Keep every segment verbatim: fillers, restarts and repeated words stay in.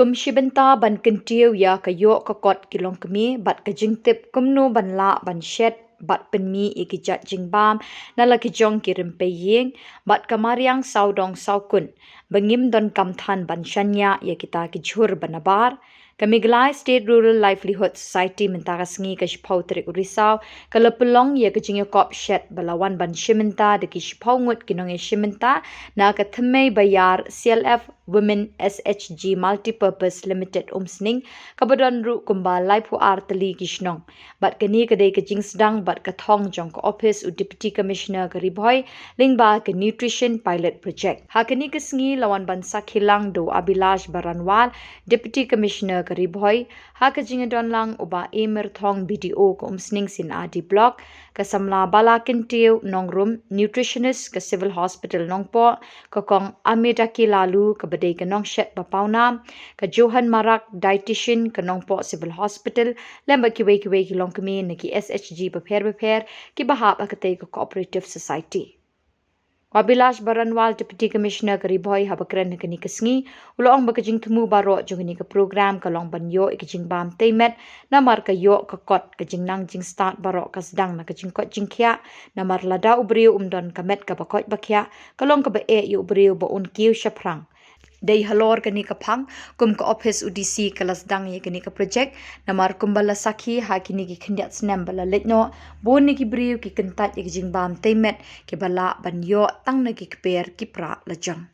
Kum shi bynta ban kyntiew ïa ka ïoh ka kot ki longkmie bad ka jingtip kumno ban lah ban shet bad pynmih ïa ki jait jingbam na la ki jong ki rympei ïing bad ka mariang sawdong sawkun, ba ngim donkam than ban shaniah ïa kita ki jhur ba nabar. Ka Meghalaya State Rural Livelihood Society mynta ka sngi ka shiphew tarik u Risaw ka la pynlong ïa ka jingïakop shet ba la wan ban shim bynta da ki shiphew ngut ki nongïashim bynta na ka thymmei ba ïar C L F Women S H G Multipurpose Limited Umsning, kaba don ruh kumba laiphew ar tylli ki shnong. Bad kane ka dei ka jingsdang bad ka thong jong ka ophis u Deputy Commissioner ka Ri Bhoi lyngba ka Nutrition Pilot Project. Ha kane ka sngi la wan ban sakhi lang da u Abhilash Baranwal, Deputy Commissioner ka Ri Bhoi, ha ka jingdon lang u Bah A Myrthong, B D O ka Umsning Sinadi Block, ka samla Bala Kyntiew Nongrum, nutritionist ka Civil Hospital Nongpoh, ka Kong Amedaki Laloo kaba dei ka nongshet ba pawnam, ka Johan Marak, dietitian ka Nongpoh Civil Hospital, lem bad kiwei kiwei ki longkmie na ki S H G bapher bapher kiba hap ha katei ka cooperative society. U Abhilash Baranwal, Deputy Commissioner ka Ri Bhoi, haba kren ha kane ka sngi, u la ong ba ka jingthmu baroh jong kane ka program ka long ban ïoh ïa ka jingbam tei met, namar ka ïoh ka kot, ka jingnang jingstad baroh ka sdang na ka jingkoit jingkhiah, namar lada u briew um don ka met kaba koit ba khiah, ka long kaba eh ïa u briew ba un kiew shaphrang. Dei halor kane ka phang, kum ka ophis u D C ka la sdang ïa kane ka project, namar kumba la sakhi ha kine ki khyndiat snem ba la leit noh, bun na ki briew ki kyntait ïa ka jingbam tei met, kiba lah ban ïoh tang na ki kper ki prah lajong.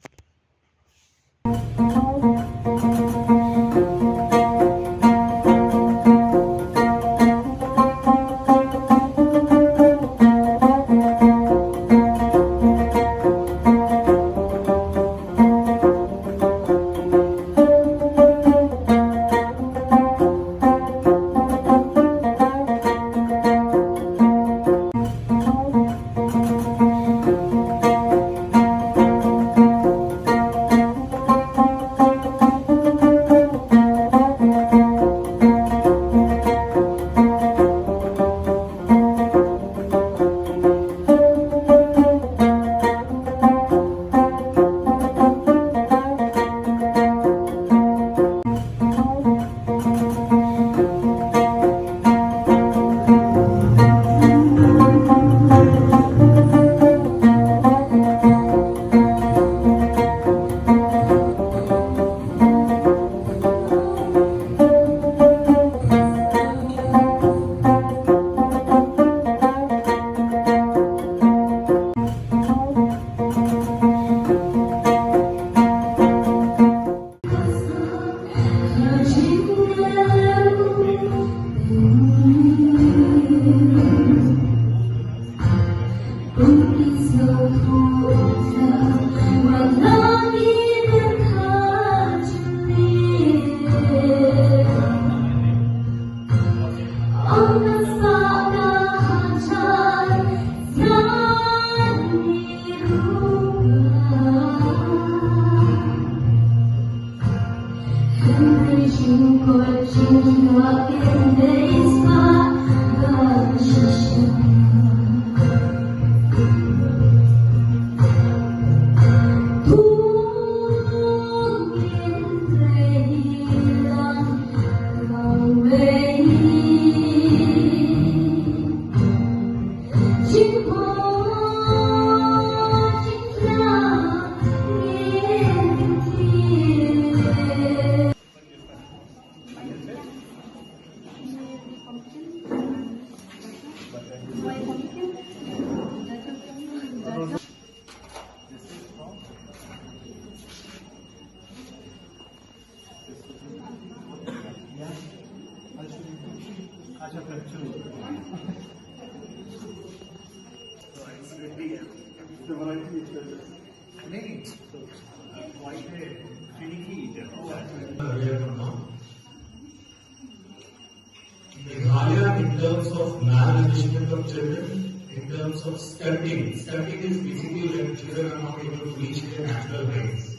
Meghalaya, in terms of malnourishment of children, in terms of stunting, stunting is basically when children are not able to reach their natural heights.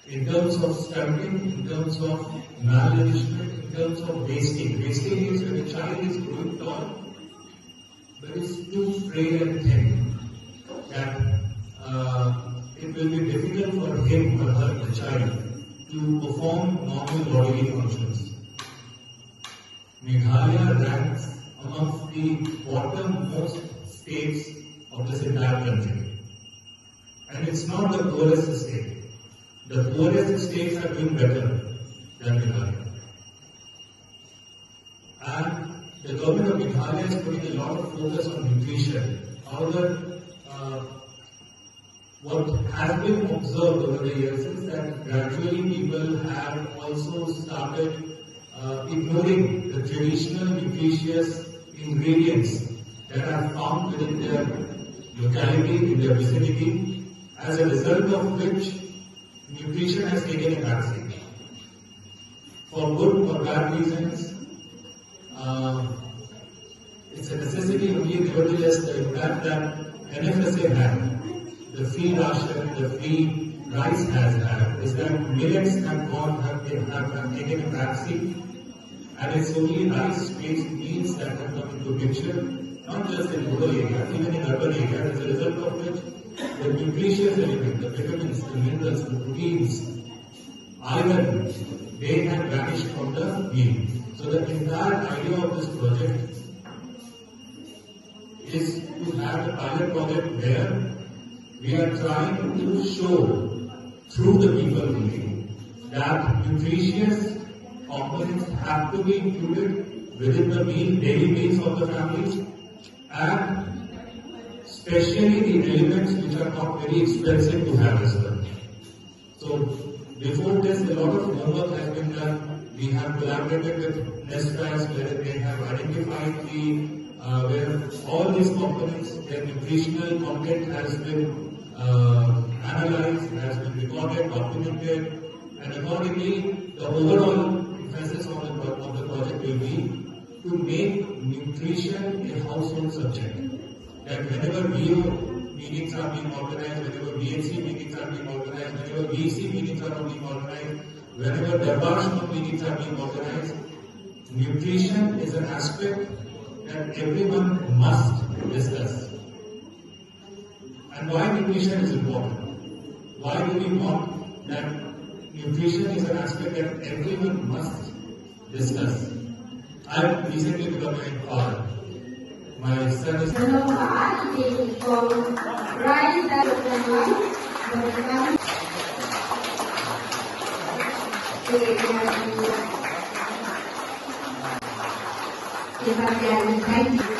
In terms of stunting, in terms of malnourishment, in terms of wasting. Wasting is when a child is growing tall, but is too frail and thin that, uh, it will be difficult for him or her, the child, to perform normal bodily functions. Meghalaya ranks amongst the bottommost states of this entire country. And it's not the poorest state. The poorest states are doing better than Meghalaya. And the government of Meghalaya is putting a lot of focus on nutrition. However, uh, what has been observed over the years is that gradually people have also started uh, ignoring the traditional nutritious ingredients that are found within their locality, in their vicinity, as a result of which nutrition has taken a backseat. For good or bad reasons, uh, it's a necessity only, nevertheless, the impact that N F S A had, the free ration, the free rice has had, is that millets have gone, have, have, have taken a backseat, and it's only rice-based meals that have come into picture, not just in rural areas, even in urban areas, as a result of which the nutritious elements, the vitamins, the minerals, the proteins, iron, they have vanished from the meal. So the entire idea of this project is to have a pilot project where we are trying to show through the people only that nutritious components have to be included within the meal, daily meals of the families, and especially the elements which are not very expensive to have as well. So before this, a lot of homework has been done. We have collaborated with NESFAS, where they have identified the uh, where all these components, their nutritional content has been uh, analyzed, has been recorded, documented, and accordingly, the overall emphasis of the, pro- of the project will be to make nutrition a household subject. That whenever V O meetings are being organized, whenever V H C meetings are being organized, whenever V C meetings are being organized, whenever Darbar Shikar meetings are being organized, nutrition is an aspect that everyone must discuss. And why nutrition is important? Why do we want that nutrition is an aspect that everyone must discuss? I've recently become a father. My son is Thank you.